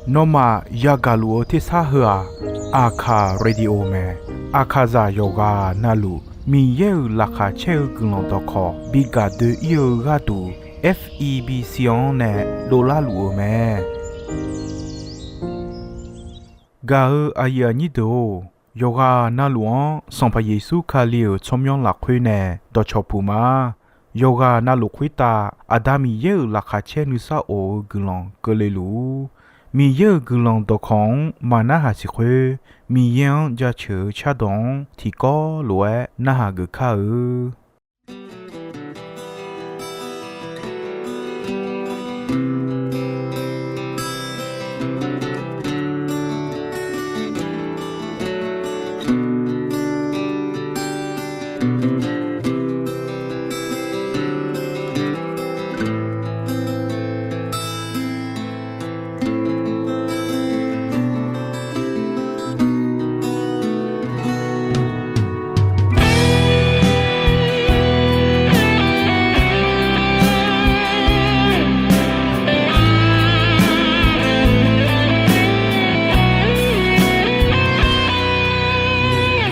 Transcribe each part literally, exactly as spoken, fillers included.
Nawmaf yagaq luf-eu tersar heu-aq, Aqkaq Radio mae. Aqkaqzaq yawqghaq navluf Miqyaer-euq laqkhaq caer-eu guiqlanq dawqkawq bi gaq doe-ir-eu gharduq, F E B C-anr nae dovlar luf-euq mae. Gaq-eu aqyuif aqnyir deuq-or, yawqghaq navluf-anr Sanqpaq Yeqsur Kali-euq tsawrmyanr lafkhoer nae dawqcawq puq ma. Yawqghaq navluf khoertav Aqda Miqyaer-euq laqkhaq caer nuisar of-eu guiqlanq keuvle luf-ur. Miqyaer-euq guiqlanq dawqkawq-anr maqnarhaq siq khoer, Miqyaer-anr jaceuq-eu cardawq-anr tiqkawv lof-aer narhaq geuf kar-eu.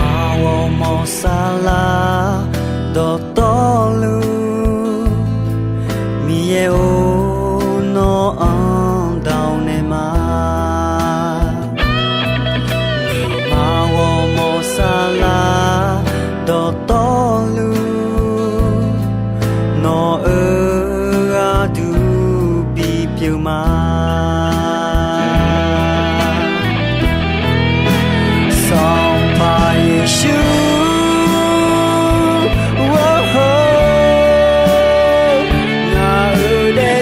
Nuima ghawrmawr saflar dawqtawvluf, Miqyaer-or, nawr-anr dawq naeq ma. Nuima ghawrmawr saflar dawqtawvluf, nawq-euq gharduq bipyeuf ma. Sanqpaq Yeqsur, ngaq-euq daef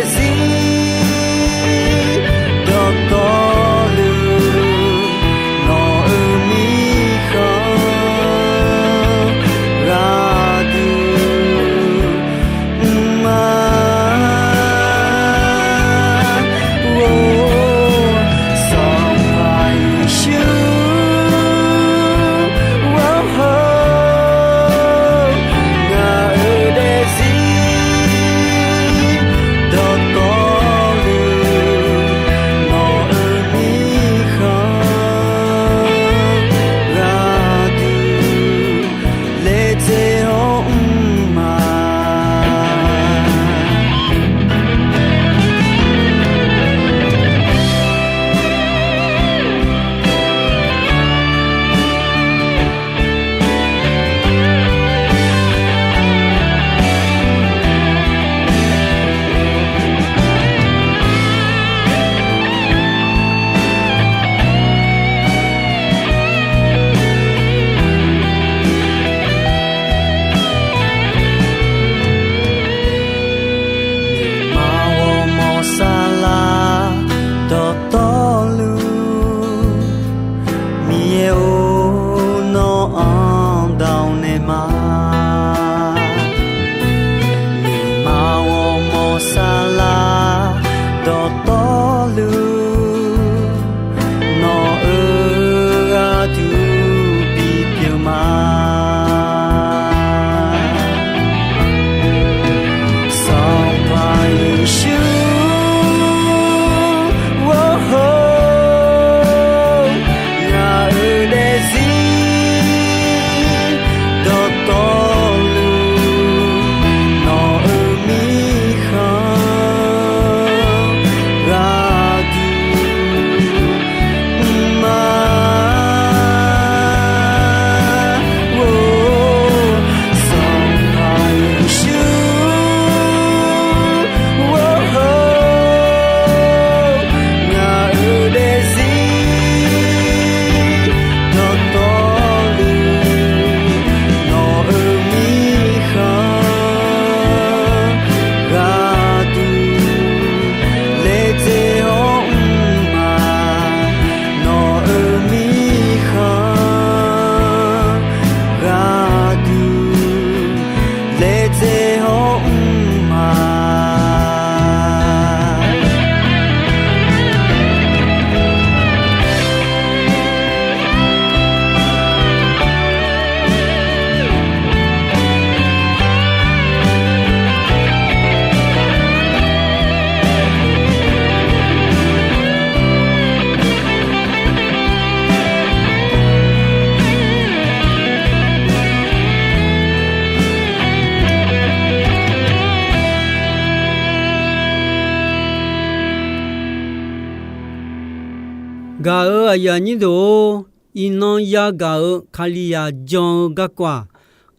Gaq-euq aqyuif aqnyir deuq-or, iqnan yagaq-euq Kalizaq jan-eu garkawv-aq,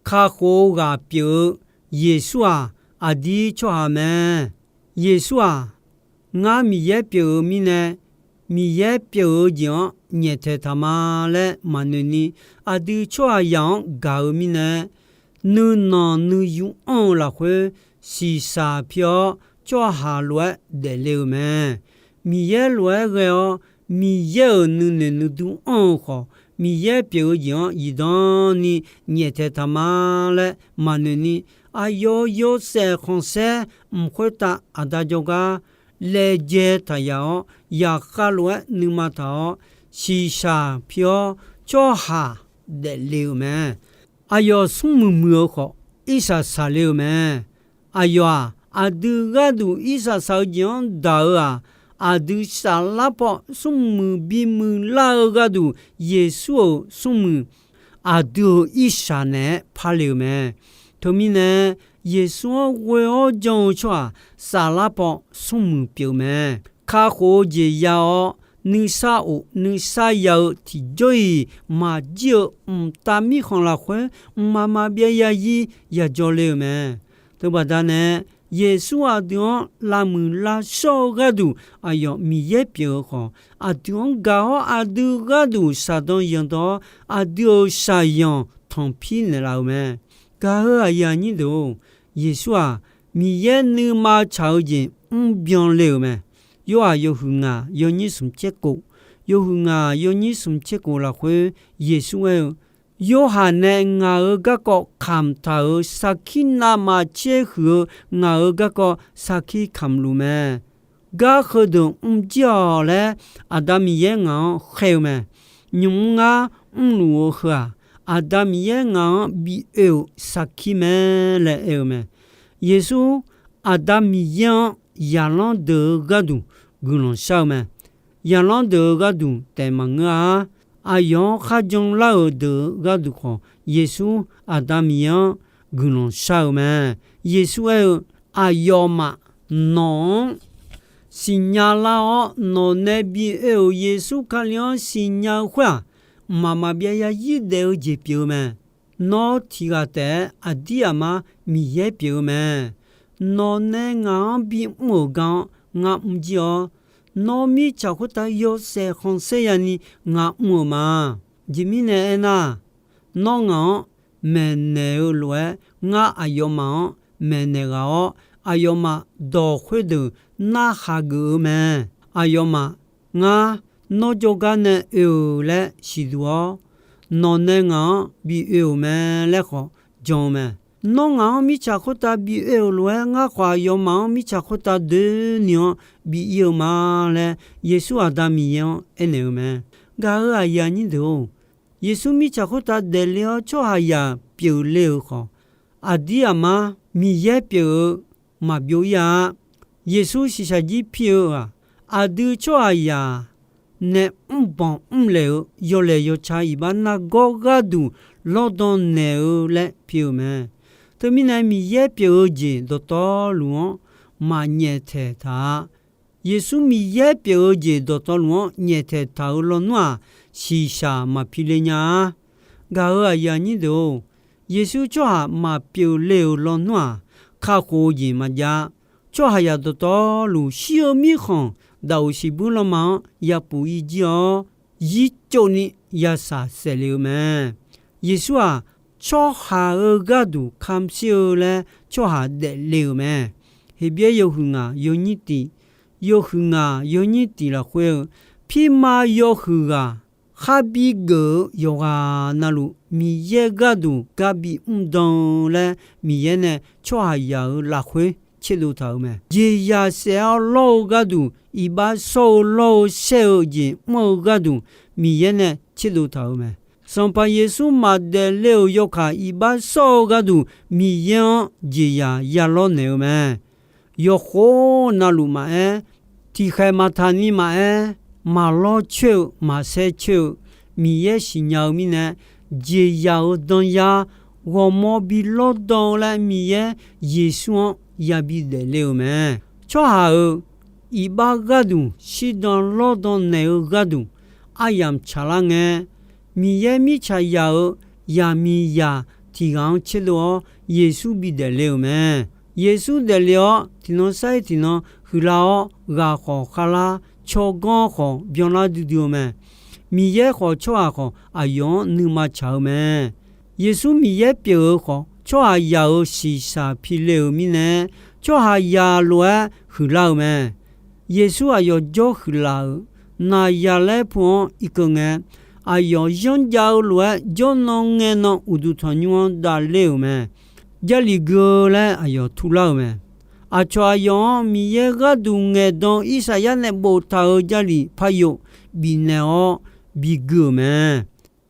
kakhof-eu ghaq pyeuf-eu Yeqsur-aq, aqdir tsawrhaq mae. Yeqsur-aq, ngar Miqyaer pyeuf-eu mirnae, Miqyaer pyeuf-eu jeq-anr nyaeftaeq taq ma laer maqnoeq ni, aqdui tsawrhaqzaq-anr gaq-eu mirnae, nuinanq nuiyu anr-eu lafkhoer shiqshaq pi-awr, tsawrhaq lof-aer daefle-eu mae. Miqyaer lof-aer ghae-awr, Miqyaer-euq nuinoeq nuidur anr-eu khawf, Miqyaer pyeuf-eu jeq-anr zifdan ni nyaeftaeq taq ma laer maqnoeq ni, aqyawf yawshaef khanqsaer mq khoertav aqda jawrgar laejae taq yaf-awr, yaqkhav lof-aer nuima taq-awr, shiqshaq pi-awr tsawrhaq daefle-euq mae. Aqyawf smrmuiq muiq-eu khawf, irshaq shaqle-euq mae. Aqyawf-aq, aqdui gharduq irshaq shaq-eu jeq-anr daq-eu-aq, aqdui saflar paw smrmuiq bimuiq lar-eu gharduq, Yeqsur-euq smrmuiq aqdui-euq irshaq naeq-aer parle-euq mae. Teumirnae, Yeqsur-anr ghoe-awr jan-eu tsawrhaq saflar paw smrmuiq pyeuf-eu mae. Kakhof-eu jeq ya-awr, nuisar of nuisar ya-eu tiqjawr-iq maqjir-eu mqtav mirkhanq lafkhoer mqmaq maqbyav yazir yajawr le-euq mae. Teubaqda nae, Yeqsur aqdui-anr lavmuiq lavshawr-eu gharduq aqyawf Miqyaer pyeuf-eu khawf, aqdui-anr gaq-awr aqdui gharduq shaqdan yandan-awr, aqdui-euq shaqzanq tanqpir naeqlaf-euq mae. Gaq-euq aqyuif aqnyir deuq-or, Yeqsur-aq, Miqyaer nuima tsaq-eu jeq mrbyan le-euq mae. Yorhaq yawhuiq ngaq yawnyir smq tser kof, yawhuiq ngaq yawnyir smq tser kof lafkhoer Yeqsur aer-eu, Yorhaq nae ngaq-euq garkawv kamq taq-euq sarkir navmaqtser huiq-eu ngaq-euq garkawv sarkir kamq luf mae. Gar heudeuq mrjir-awq laer Aqda Miqyaer ngaq-anr khaer-eu mae. Nymq mr ngar mrluf-eu heu-aq, Aqda Miqyaer ngaq-anr bi oe-euq sarkir mae laer aer-eu mae. Yeqsur Aqda Miqyaer-anr zaqlanr deuq-eu gharduq guiqlanq shar-eu mae. Zaqlanr deuq-eu gharduq taef maqngeur-a. Aqyawf-anr kharjan lar-euq deuq-eu gharduq khawf, Yeqsur Aqda Miqyaer-anr guiqlanq shar-eu mae. Yeqsur aer-eu, Aqyawfmaf nawq-anr siqnya lar-awr, nawq nae bi oe-euq Yeqsur Kali-anr siqnya-eu khoer-aq, mqmaq maqbyav yazir daef-eu jeq pyeuf-eu mae. Nawr tiq ghaq taef-aer aqdir aqmar Miqyaer pyeuf-eu mae. Nawq nae ngaq-anr bimr-euq gar-anr ngar mrjir-awr, nawr mirtsaq khoertav yawshaef khanqsaer yani ngar mr-eu ma. Aqjeq mirnae aernar, nawr ngaq-anr maeqnaeq-eu lof-aer, ngar aqyawfmaf-anr maeqnaeq ghaq-awr, aqyawfmaf dawq khoerdeuq narhaq geuf-eu mae. Aqyawfmaf ngar nawr jawrgar nae oe-euq laer siqduq-awr, nawq nae ngaq-anr bi oe-euq mae laer khawf jan-eu mae. Nawr ngaq-anr mirtsaq khoertav bi oe-euq lof-aer, ngar khawf aqyawfmaf-anr mirtsaq khoertav doeni-anr bi ir-eu ma laer, Yeqsur Aqda Miqyaer-anr aernaeq-eu mae. Gaq-euq aqyuif aqnyir deuq-or, Yeqsur mirtsaq khoertav daefle-awr tsawrhaqzaq pyeufle-euq khawf, aqdir aqmar Miqyaer pyeuf-eu maqbyov ir-a. Yeqsur shiqshaq jir pir-eu-aq, aqdui tsawrhaqzaq nae mrbanq mrlaeq-eu yawlaeq yawca iqbax nargawr gharduq lawrdan naeq-eu laer pir-eu mae. Teumirnae Miqyaer pyeuf-eu jeq dawqtawvluf-anr maqnyaeftaeq taq-a. Yeqsur Miqyaer pyeuf-eu jeq dawqtawvluf-anr nyaeftaeq taq-euq lawnmr-aq, shiqshaq maqpi le nya-a. Gaq-euq aqyuif aqnyir deuq-or, Yeqsur tsawrhaq maqpyeuf le-euq lawnmr-aq, kakhof-eu jeq maqjav-a. Tsawrhaqzaq dawqtawvluf shir-eu mirkhanq, daqoq siqbuir lanma-anr yapuf ir jir-awr, zir tsovni yasaq saeqle-eu mae. Yeqsur-aq, tsawrhaq-euq gharduq kamq shir-eu laer tsawrhaq daefle-euq mae. Heqbyaer yawhuiq ngaq yawnyir tiq, yawhuiq ngaq yawnyir tiq lafkhoer-eu, pirma yawhuiq ghaq kharbi geuf-eu yawqghaq navluf Miqyaer gharduq garbi mr dan-eu laer Miqyaer nae tsawrhaqzaq-euq lafkhoer tserdov taq-euq mae. Jeqzaq saef-awr lawr-eu gharduq, iqbax shawr-eu lawr-eu shaer-eu jeq mr-eu gharduq Miqyaer nae tserdov taq-euq mae. Sanqpaq Yeqsur maqdaef le-euq yawkaq iqbax shawr-eu gharduq Miqyaer-anr jeqzaq ya lawrnaeq-eu mae. Yawqkhof navluf maqaer, tiqkhaeq maqtaq ni maqaer, maqlawr coer-eu maqsaer coer-eu Miqyaer siqnya-eu mirnae, jeqzaq-euq danya ghawqmawr bi lawrdan-eu laer Miqyaer Yeqsur-anr yabi daefle-euq mae. Tsawrhaq-euq iqbax gharduq shirdan lawrdan naeq-eu gharduq, aryamq tsaqlar ngae, Miqyaer mirtsaqzaq-euq zaqmiqzaq tiq ghaq-anr tserdov-awr, Yeqsur bidaef le-euq mae. Yeqsur daefle-awr, tiqnan sar-ir tiqnan huiqlar-awr, ghaq khawf kharlar, tsawrganr khawf byanlar duidui-eu mae. Miqyaer khawf, tsawrhaq khawf, aqyawf-anr nuima tsaq-eu mae. Yeqsur Miqyaer pyeuf-eu khawf, tsawrhaqzaq-euq shiqshaq pile-euq mirnae, tsawrhaqzaq lof-aer huiqlar-eu mae. Yeqsur aqyawf jawr huiqlaf-euq Naqzaqlaer pu-anr irkeuv ngae, aqyawf yanrjav-eu lof-aer jawrnan ngaenan uqduq tanqnymr-anr davler-euq mae. Jarlif gui-eu laer aqyawf turlar-euq mae. Aqcawq aqyawf-anr Miqyaer gharduq ngaeqdan Irsaqyar nae boftaq-euq Jarlif par yov bifnaeq-awr bigui-euq mae.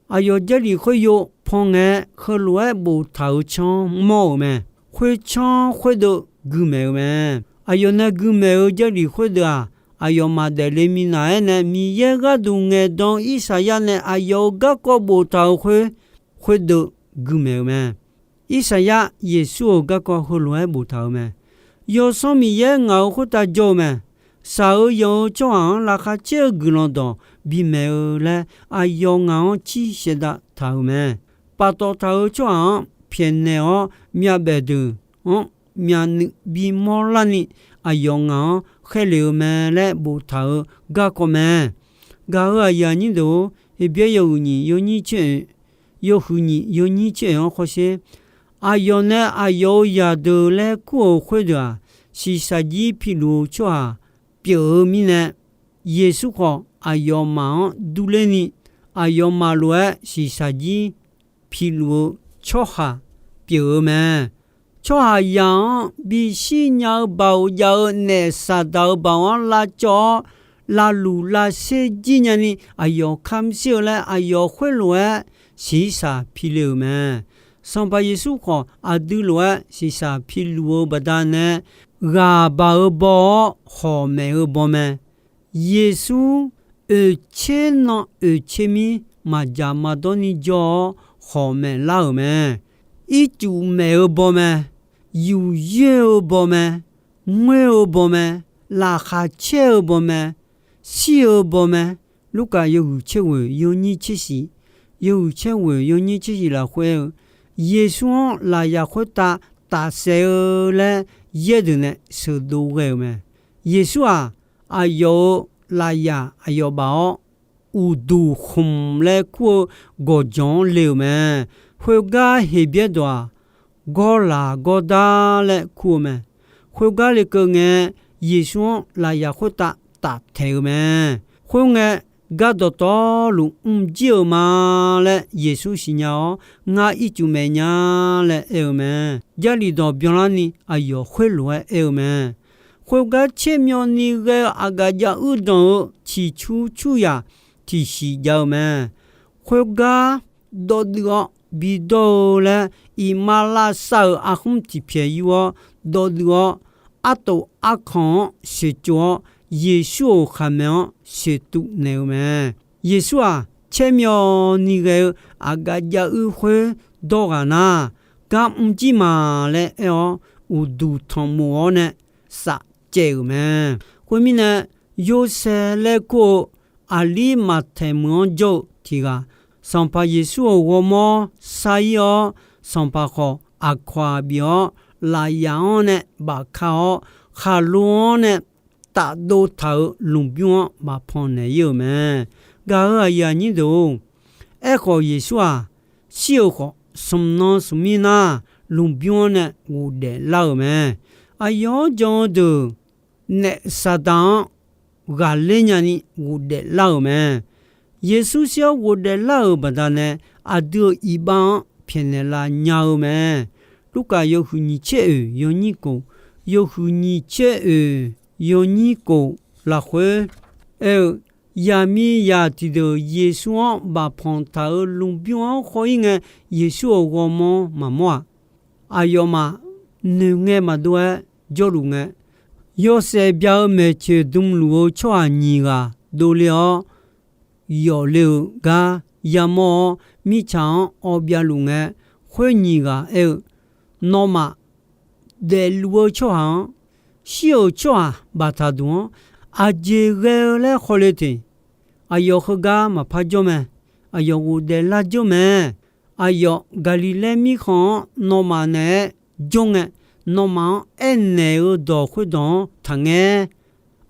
Aqyawf Jarlif khoer yov pan ngae, heulof-aer boftaq-euq canr mawr-euq mae. Khoercanr khoerdeuv guimaeq-eu mae. Aqyawf nae guimaeq-eu Jarlif khoerdeuv-aq, aqyawfmaf daefle minav-aer nae Miqyaer gharduq ngaeqdan Irsaqyar nae aqyawf-euq garkawv boftaq-euq khoer, khoerdeuv guimaeq-eu mae. Irsaqyar Yeqsur-euq garkawv heulof-aer boftaq-euq mae. Yawsanr Miqyaer ngaq-euq khoertav jawr-eu mae. Shaq-eu yanq-eu tsawrhaq-anr laqkhaq caer-eu guiqlanq dawq bimaeq-eu laer, aqyawf ngaq-anr cir shaevdav taq-euq mae. Paftawf taq-euq tsawrhaq-anr pyaeqnaeq-awr, myavbaef deuq-anr myavnuiv bimawr larni, aqyawf ngaq-anr khaerlef-eu mae laer boftaq-euq garkawv mae. Gaq-euq aqyuif aqnyir deuq-or, Heqbyaer yawhuiq nyiq yawnyir tser oeq, yawhuiq nyiq yawnyir tser oeq-anr hawsher. Aqyawf nae aqyawf-euq zaqdeuq laer kur-euq khoerdeuq-aq, shiqshaq jir piluf-eu tsawrhaq pyeuf-eu mirnae, Yeqsur khawf aqyawfmaf-anr durler ni, aqyawfmaf lof-aer shiqshaq jir piluf-eu tsawrhaq pyeuf-eu mae. Tsawrhaqzaq-anr bishir nya-eu baoq jav-eu naef Saqdaq-euq baoq-anr lavcawv-awr, lavluq lavsher jir nyani, aqyawf kamq shir-eu laer aqyawf khoerlof-aer shiqshaq pile-euq mae. Sanqpaq Yeqsur khawf aqdui lof-aer shiqshaq piluf-eu baqdanae, ghaq baq-eu baw-awr hawq maef-eu baw mae. Yeqsur oeqtser nan oeqtser mir maqdzaq maqdawr ni jawr-awr hawq maef lar-euq mae. Ircuf maef-eu baw mae. Yufyoer-eu baw mae. Ngoer-eu baw mae. Laqkhaq caer-eu baw mae. Shir-eu baw mae. Lurkaf yawhuiq tser ghoeq yawnyir tser shif, yawhuiq tser ghoeq yawnyir tser shif lafkhoer-eu, Yeqsur-anr lafyaq khoertav tafsaef-eu laer yaer deuq nae sheuqdov ghae-euq mae. Yeqsur-aq, aqyawf-euq lafyaq aqyawf baf-awr, uqduq khmq laer kur-eu gawqjawq-anr le-euq mae. Khoergar Heqbyaer dawq-aq, gawrlaq gawrdar laer kur-eu mae. Khoergar lekeuv ngae, Yeqsur-anr lafyaq khoertav taftaeq-eu mae. Khoerngae, gar dawqtawvluf mrjir-euq ma laer Yeqsur siqnya-awr, ngar ircuf maeq nya laer aer-eu mae. Jarlif dawq byanlarni aqyawf khoerlof-aer aer-eu mae. Khoergar tser myawvni ghae-eu aqgaf jav uir danq-eu ciqcur curyaq tiqsiq jav-eu mae. Khoergar dawvduiv-awr bidawr-eu laer, iqmalavshav-euq arkhmr tiqpyaeq yur-awr dawvduiv-awr, artof arkanq-anr sheuqcov-awr, Yeqsur-euq khaqmae-anr sheuqtuv naeq-eu mae. Yeqsur-aq, tser myawvni ghae-eu aqgaf jav uir khoer dawr ghaq nar, gar mrjir ma laer aer-awr, uqduq tanqmof-awr nae safcaev-euq mae. Khoermirnae, Yorsaev laer kur-eu aqlir maqtaeq meuq-anr jawr-eu tiq ghaq, Sanqpaq Yeqsur-euq ghawrmawr sar-ir-awr, Sanqpaq khawf aqkawq-aq bif-awr, lafyaq-anr nae bafka-awr, khaqlo-anr nae tafdov taq-euq lmqbymr-anr maqpan naeq-ir-euq mae. Gaq-euq aqyuif aqnyir deuq-or, aerkhawf Yeqsur-aq, shir-euq khawf, smq nan smq mir nar, lmqbymr-anr nae ghofdaef lar-euq mae. Aqyawf-anr jan-eu deuq naef Saqdaq-anr ghaqler nyani ghofdaef lar-euq mae. Yeqsur shir-awr ghofdaef lar-euq baqdanae, aqdui-euq iqbax-anr pyaeqnaeq lav nya-eu mae. Lurkaf yawhuiq nyiq tser oeq yawnyir kof, yawhuiq nyiq tser oeq yawnyir kof lafkhoer aer-eu, yaqmiqzaq tiqdeuq Yeqsur-anr bafpanq taq-euq lmqbymr-anr khawr-ir ngae, Yeqsur-euq ghawrmawr maqmawr-aq, aqyawfmaf noeqngae maqdov-aer jawrluf ngae, yawshaef bya-eu maeqtsoeq dmluf-eu tsawrhaq nyiq ghaq dovle-awr, yawf le-eu gar yamawr-awr, mirtsaq-anr awv byavluf ngae, khoer nyiq ghaq aer-eu, Nawmaf daefluf-eu tsawrhaq-anr, shir-euq tsawrhaq baqtaq duq-anr aqjeq ghae-eu laer khawle teq. aqyawf heugar maqpar jawr mae. Aqyawf ghofdaef lar jawr mae. Aqyawf Gaqliqlaer mirkhanq-anr nawmaf naeq-aer jawr ngae, nawmaf-anr aernaeq-eu dawq khoerdawq-anr taqngae.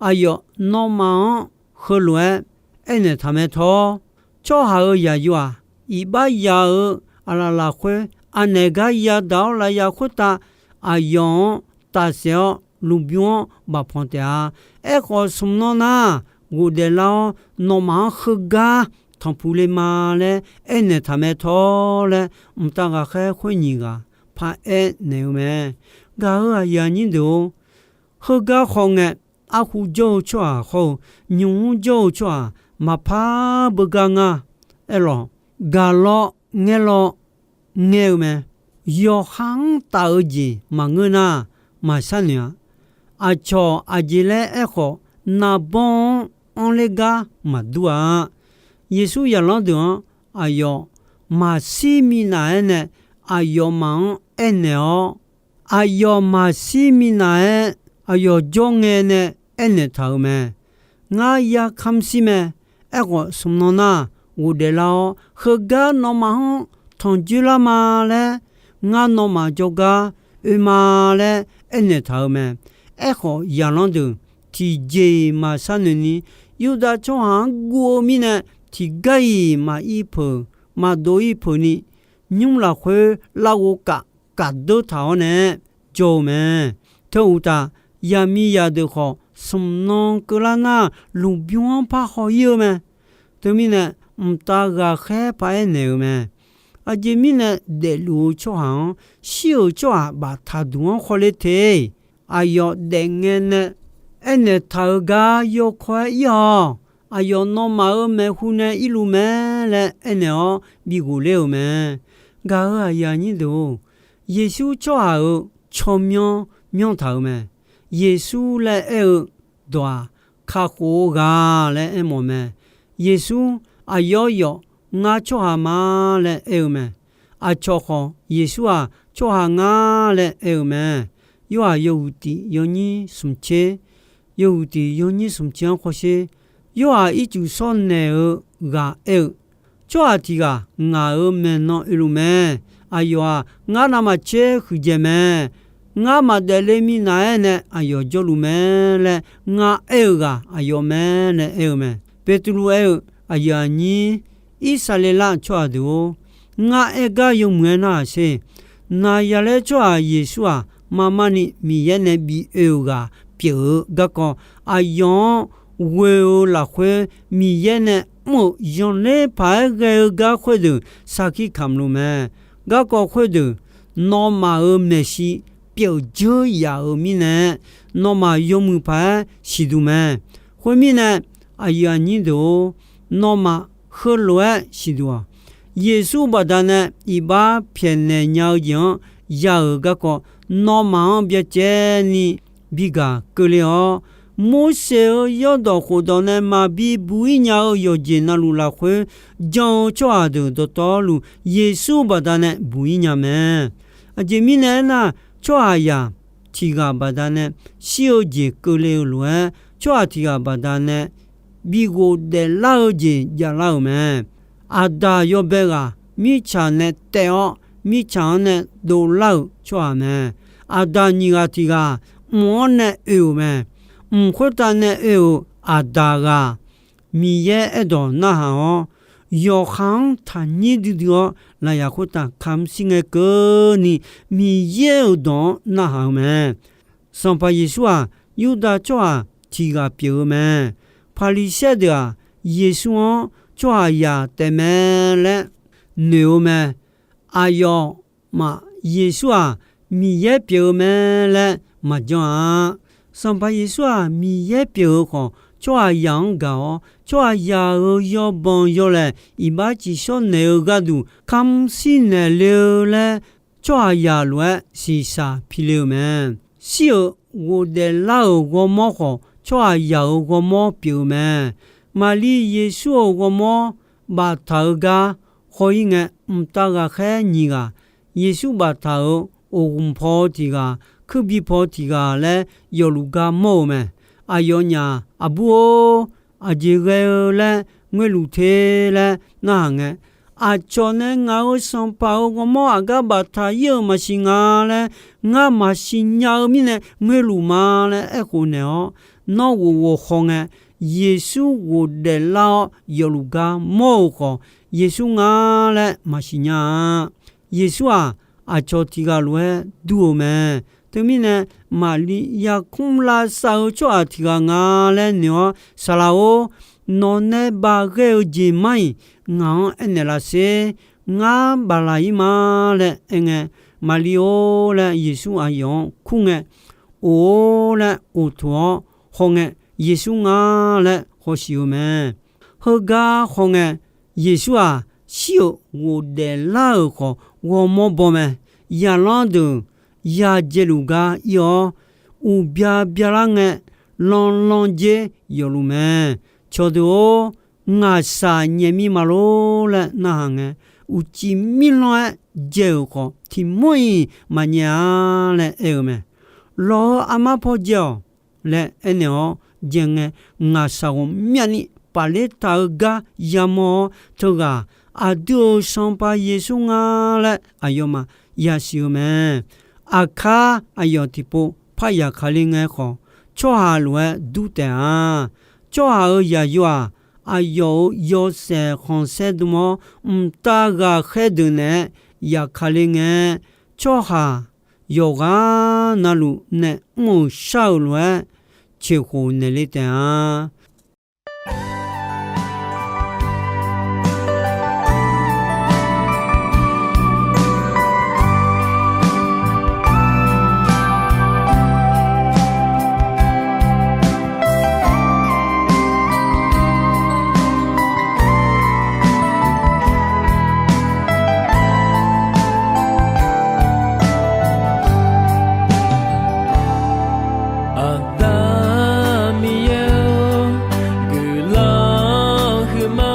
Aqyawf nawmaf-anr heulof-aer aernaeq taq mae tawr, tsawrhaq-euq zaqyo-aq, iqbax ya-eu aqlaf lafkhoer aqnaeq gar yadaq-awr lafyaq khoertav, aqyawf-anr tafsaef-awr lmqbymr-anr bafpanq taef-a. Aerkhawf, smq nan nar, ghofdaef lar-awr nawmaf-anr heugar tanqpuq le ma laer aernaeq taq mae tawr laer, mqtav ghaqkhaer khoer nyiq ghaq paraer naeq-eu mae. Gaq-euq aqyuif aqnyir deuq-or, heugar khawf ngae, arhu jawr-eu tsawrhaq hawr-eu, nymq mr jawr-eu tsawrhaq maqpar beugar nga. Aerlawq, gaq lawr ngaer lawr ngaer-eu mae. Yawqha-anr taf-eu jeq maqngeur nar, maqsharnoeq-a. Aqcawq aqjeq laer aerkhawf, narbanr-anr anrler gar maqdur-a. Yeqsur zaqlanr deuq-anr aqyawf maqshir minav-aer nae aqyawfmaf-anr aernaeq-awr, aqyawf maqshir minav-aer aqyawf jawr ngae nae aernaeq taq-euq mae. Ngar ya kamr shir mae. Aerkhawf, smq nan nar, ghofdaef lar-awr, heugar nawmaf-anr tanqjoer lar ma laer, ngar nawmaf jawrgar oe ma laer aernaeq taq-euq mae. Aerkhawf, zaqlanr deuq tiqjeq-iq maqsharnoeq ni, Yurdav tsawrhaq-anr guv-eu mirnae, tiqgar-iq maqir peuq, maqdov ir peuq ni, nymr lafkhoer larghov kaf kaf deur taq-awr nae jawr-eu mae. Teuuqtaf, yaqmiqzaq deuq khawf, smq nan keuvlar nar, lmqbymr-anr par haw ir-eu mae. Teumirnae, mqtav ghaqkhaer paraer naeq-euq mae. Aqjeq mirnae, daefluf-eu tsawrhaq-anr shir-euq tsawrhaq baftaq duq-anr khawle te. Aqyawf daefngae nae aernaeq taq-eu gar yawkawr-aer ir-awq. Aqyawf nawmaf-euq maeqhu nae irluf mae laer aernaeq-awr bi ghofler-euq mae. Gaq-euq aqyuif aqnyir deuq-or, Yeqsur tsawrhaq-euq tsawrmyanr myanr taq-euq mae. Yeqsur laer aer-eu dawq-aq, kakhof-eu ghaq laer aermawf mae. Yeqsur, aqyawf yawf ngar tsawrhaq ma laer aer-eu mae. Aqcawq khawf, Yeqsur-aq tsawrhaq ngar laer aer-eu mae. Yorhaq yawhuiq tiq yawnyir smq tser, yawhuiq tiq yawnyir smq tser-anr khawf sher. Yorhaq ircuf shawr naeq-eu ghaq aer-eu, tsawrhaq tiq ghaq ngaq-euq maeqnan oeluf mae. Aqyawf-aq, ngar navmaqtser huiqdzaeq mae. Ngar maqdaef le minav-aer nae aqyawf jawrluf mae laer ngar aer-eu ghaq aqyawf mae laer aer-eu mae. Beqtuvluv aer-eu, aqyuif aqnyir Irsaqleqlav tsawrhaq deuq-or, ngar aer gar yawmuiq-aer narhaq sher. Naqzaqlaer tsawrhaq Yeqsur-aq, marmarni Miqyaer nae bi oe-euq ghaq pyeuf-eu garkawv, aqyawf-anr ghoe-eu lafkhoer Miqyaer nae mr-euq zanqler paq-aer ghae-eu gar khoerdeuq sarkir kamq luf mae. Garkawv khoerdeuq, nawmaf-euq maeqshi pyeuf dzeur yaf-euq mirnae, nawmaf yawmuiq paq-aer siqduq mae. Khoermirnae, aqyuif aqnyir deuq-or, nawmaf heulof-aer siqduq-awq. Yeqsur baqdanae iqbax pyaeqnaeq nya-eu jeq-anr ya-euq garkawv, nawmaf-anr byacaevni bi gaq keuvle-awr, Morseq-euq yawrdawq khofdawq nae maqbi buq-ir nya-eu yawqjeq navluf lafkhoer jan-eu tsawrhaq deuq dawqtawvluf, Yeqsur baqdanae buq-ir nya mae. Aqjeq mirnae aernar, tsawrhaqzaq tiq ghaq baqdanae shir-eu jeq keuvle-eu lof-aer, tsawrhaq tiq ghaq baqdanae bi ghofdaef lar-eu jeq javlar-euq mae. Aqdaq yawbae ghaq mirtsaq nae taev-awr, mirtsaq-anr nae dovlar-euq tsawrhaq mae. Aqdaq nyiq ghaq tiq ghaq mq-anr nae oe-euq mae. Mq khoertav nae oe-euq aqdaq ghaq, Miqyaer aerdawq narhaq-awr, yawqha-anr taqnyir duidui-awr lafyaq khoertav kamq shir ngae keuvni, Miqyaer-euq dawq-anr narhaq-eu mae. Sanqpaq Yeqsur-aq, Yurdav tsawrhaq tiq ghaq pyeuf-eu mae. Paqliqsaer deuq-aq, Yeqsur-anr tsawrhaqzaq taef mae laer noeq-eu mae. Aqyawfmaf Yeqsur-aq, Miqyaer pyeuf-eu mae laer maqjan-a. Sanqpaq Yeqsur-aq, Miqyaer pyeuf-eu khawf, tsawrhaqzaq-anr gaq-awr, tsawrhaqzaq-euq yawbanq yawlaeq iqbax ciqshawr naeq-eu gharduq kamq shir naeqle-eu laer, tsawrhaqzaq lof-aer shiqshaq pile-eu mae. Shir-euq ghofdaef lar-euq ghawrmawr khawf, tsawrhaqzaq-euq ghawrmawr pyeuf-eu mae. Maqlir Yeqsur-euq ghawrmawr baftaq-eu gar haw-ir ngae, mqtav ghaqkhaer nyiq ghaq, Yeqsur baftaq-euq oqghmq paw tiq ghaq, kuirbi paw tiq ghaq laer yawfluf gar mawr-eu mae. Aqyawfnyaf, Aqbur-or, aqjeq ghae-eu laer ngoerluf te laer narhaq ngae, aqcawq nae ngaq-euq sanqpaq-euq ghawrmawr aqgar baftaq ir-euq maqsiq nga laer ngar maqsiq nya-eu mirnae ngoerluf ma laer aerkhof naeq-awr, nawr ghof ghof haw ngae, Yeqsur ghofdaef lar-awr yawfluf gar mawr-euq khawf, Yeqsur nga laer maqsiq nya-a. Yeqsur-aq, aqcawq tiq ghaq lof-aer dur-eu mae. Teumirnae, Maqliv yarkmr lavsav-eu tsawrhaq tiq ghaq nga laer noeq-awr, Saqlaq-or, nawqnae baqghae-eu jeq mar-iq ngaq-anr aernaeq lavsher. Ngar baqlaq ir ma laer aerngae, Maqliv-or laer Yeqsur aqyawf-anr kur ngae, Of-or laer of toq-awr hawngae, Yeqsur nga laer hawshiq-eu mae. Heugar hawngae, Yeqsur-aq, shir-euq ghofdaef lar-euq khawf ghawrmawr baw mae. Zaqlanr deuq yadzaeluf gar ir-awr, uqbya byalar ngae, lanlan dzer yawfluf mae. Cawqdeuq-or, ngaqshaq nyaef mir ma lor laer narhaq ngae, uqcif mirlanr-aer dzae-euq khawf, tiq mawr-iq maqnyaef-a laer aer-eu mae. Lawq-eu armar paw dzae-awq laer aernaeq-awr dzae ngae, ngaqshaq ghawqmyani pafler taq-eu gar yamawr-awr, teughaq aqdui-euq Sanqpaq Yeqsur nga laer aqyawfmaf yasiq-eu mae. Aqkar aqyawf tiqpov par yaqkale ngae khawf, tsawrhaq lof-aer dur taef-a. Tsawrhaq-euq yaqyo-aq, aqyawf-euq yawshaef khanqsaer dm-awr, mqtav ghaqkhaer deuq naeq-aer yaqkale ngae, tsawrhaq yawqghaq navluf nae mr-euq shar-euq lof-aer ceqkhof naeqle taef-a. Aqda Miqyaer-or, guiqlanq huiqma,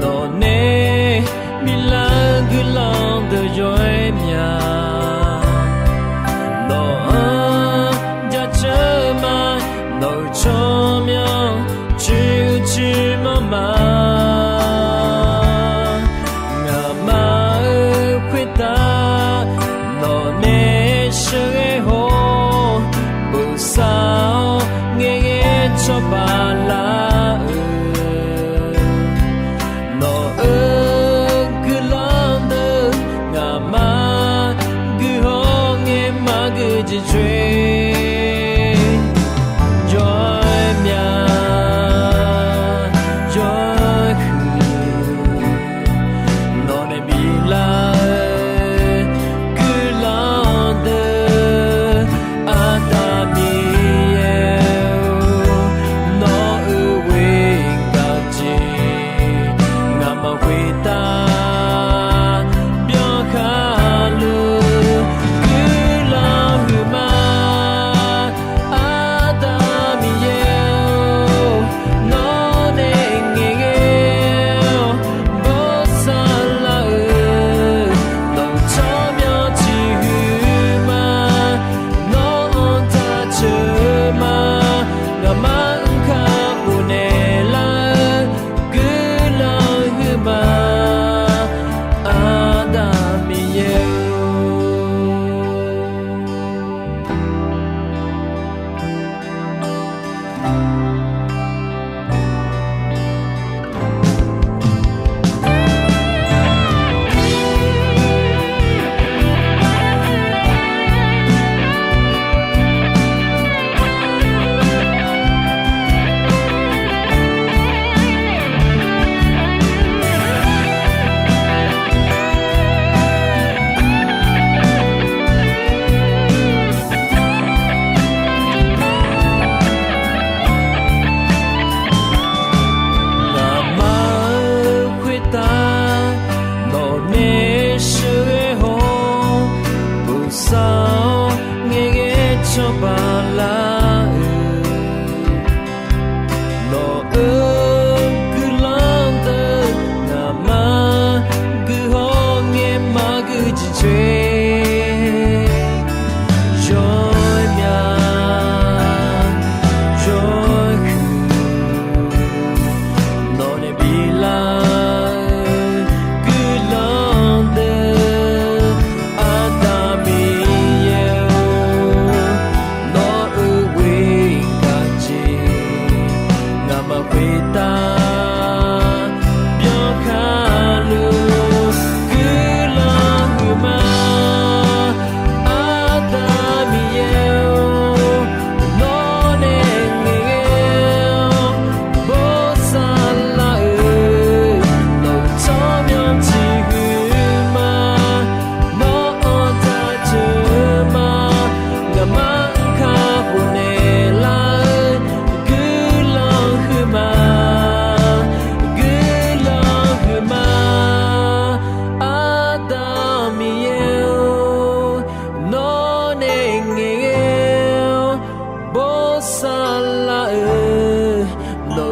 nawqnae biflar-eu guiqlanq deuq yawr-aer mya. Nawq-anr jaceuq ma, nawq-euq tsawrmyanr coer-eu coer manr ma. Ngaqma-euq khoertav nawqnae sheuqghae haw-awr, bosav-awr ngaeqghae cawba lar-eu, nawq-euq guiqlanq deuq ngaqma guiqhaw ngae maqgeu jeq coer. Jawr-aer mya, jawr-aer huiq, nawqnae biflar-eu guiqlanq deuq, Aqda Miqyaer-or, nawq-euq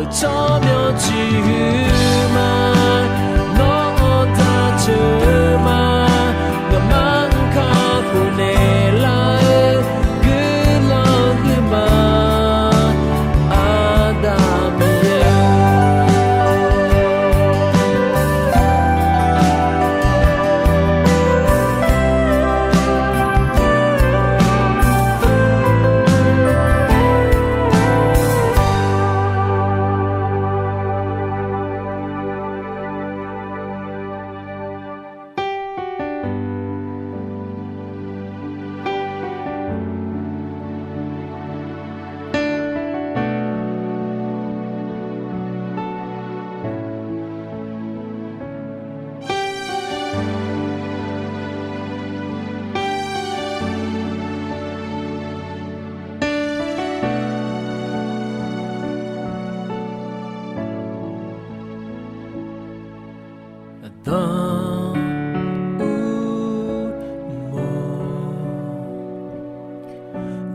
Tsawrmyanr ciqhuiq ma, nawr-anr taq ceuq ma, ngaqma-anr kakhof naeqlar-eu guiqlanq huiq ma, Aqda Miqyaer-or. Aqda Urmor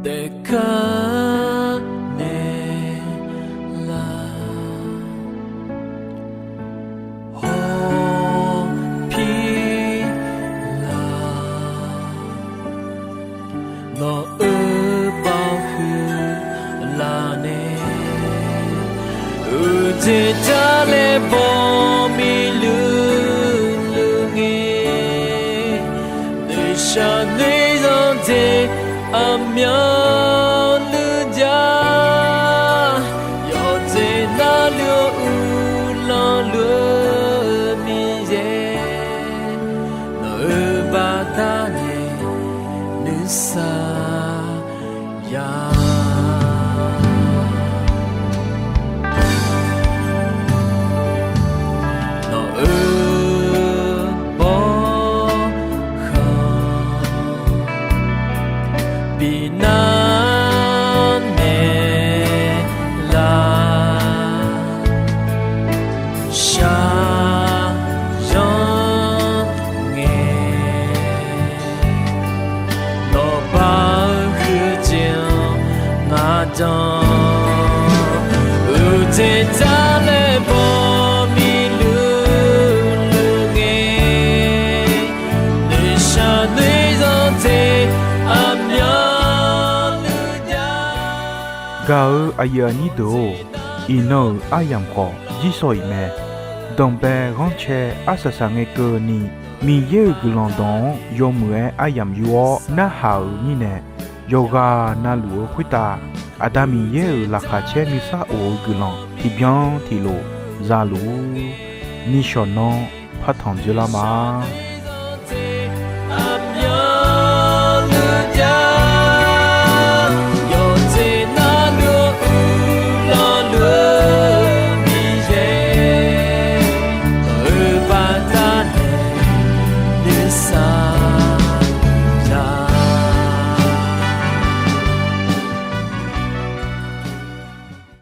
daefkar naeqlar, hawpir lar, nawq-euq baoq huiq laf nae, uqdzaeq jar laer baw miqluq luq ngae, noeqshaq noeqzanq dzaeq aqmyanluf jav, yawqdzaeq navluf-eu uvlanr luf-eu Miqyaer, nawq-euq baqda nae nuisar ya. Nawq-euq bawrkhanq binar naeqlar, shaqzanr ngae, nawq baq-eu huiqdzaeq-anr ngar jan, uqdzaeq jar laer baw miqluq luq ngae, noeqshaq noeqzanq dzaeq aqmyanluf jav. Gaq-eu aqyuif aqnyir deuq-or, iqnan-euq aryamq khawf jirsawq iq mae. Danqbae ghanrcae arsaq saq ngae keuvni, Miqyaer-euq guiqlanq dawq-anr yawmuiq-aer aryamq yur-awr narhaq-euq mirnae, yawqghaq navluf-eu khoertav Aqda Miqyaer-euq laqkhaq caer nuisar of-eu guiqlanq tiqbyan tiqlof za luf-ur. Nishawq nanr partanq dzeurlar ma.